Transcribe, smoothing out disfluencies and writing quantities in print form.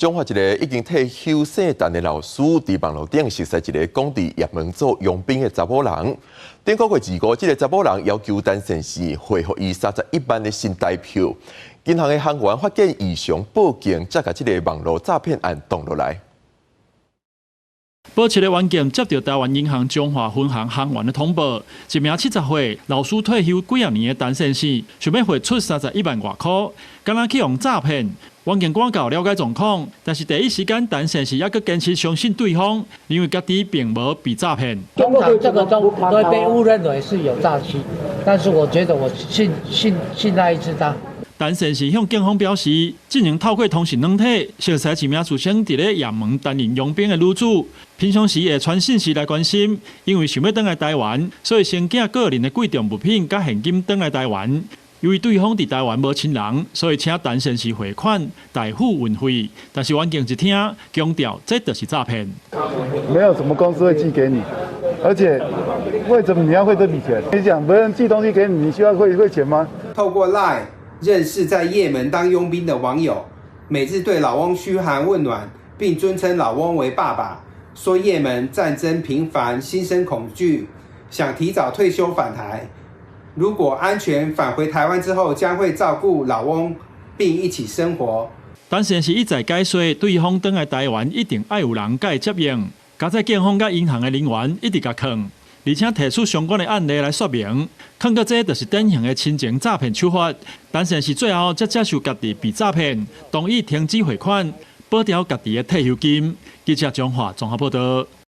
彰化一个已經退休姓陳的老師，佇網路頂熟似一个講佇也門做傭兵的查某人。頂個月25，這个查某人要求陳先生匯予伊31萬的新台票。銀行的行員發現異常，報警，才共這个網路詐騙案擋落來。保持的員警接著台灣銀行彰化分行行員的通報，一名70歲老師退休幾仔年的陳先生，想欲匯出31萬外箍，敢若去予詐騙。員警趕到了解狀況，但是第一時間陳先生猶閣堅持相信對方，因為家己並無被詐騙。通常這個都會被誤認為是有詐欺，但是我覺得我信信信賴一次他。陳先生向警方表示，之前透過通訊軟體，熟似一名自稱佇咧也門擔任傭兵的女子，平常時會傳訊息來關心，因為想欲轉來台灣，所以先寄個人的貴重物品佮現金轉來台灣。由於對方佇台灣無親人，所以請陳先生匯款代付運費。但是員警一聽，強調這就是詐騙。沒有什麼公司會寄給你，而且為什麼你要匯這筆錢？你講別人寄東西給你，你需要匯錢嗎？透過 LINE 認識在也門當傭兵的網友，每日對老翁噓寒問暖，並尊稱老翁為爸爸，說也門戰爭頻繁，心生恐懼，想提早退休返台。如果安全返回台灣之後，將會照顧老翁並一起生活。陳先生一再解說，對方轉來台灣一定愛有人共伊接應，佳哉警方佮銀行的人員一直共囥，而且提出相關的案例來說明，看過這就是典型的親情詐騙手法。陳先生最後才接受家己被詐騙，同意停止匯款，保牢家己的退休金。記者張華綜合報道。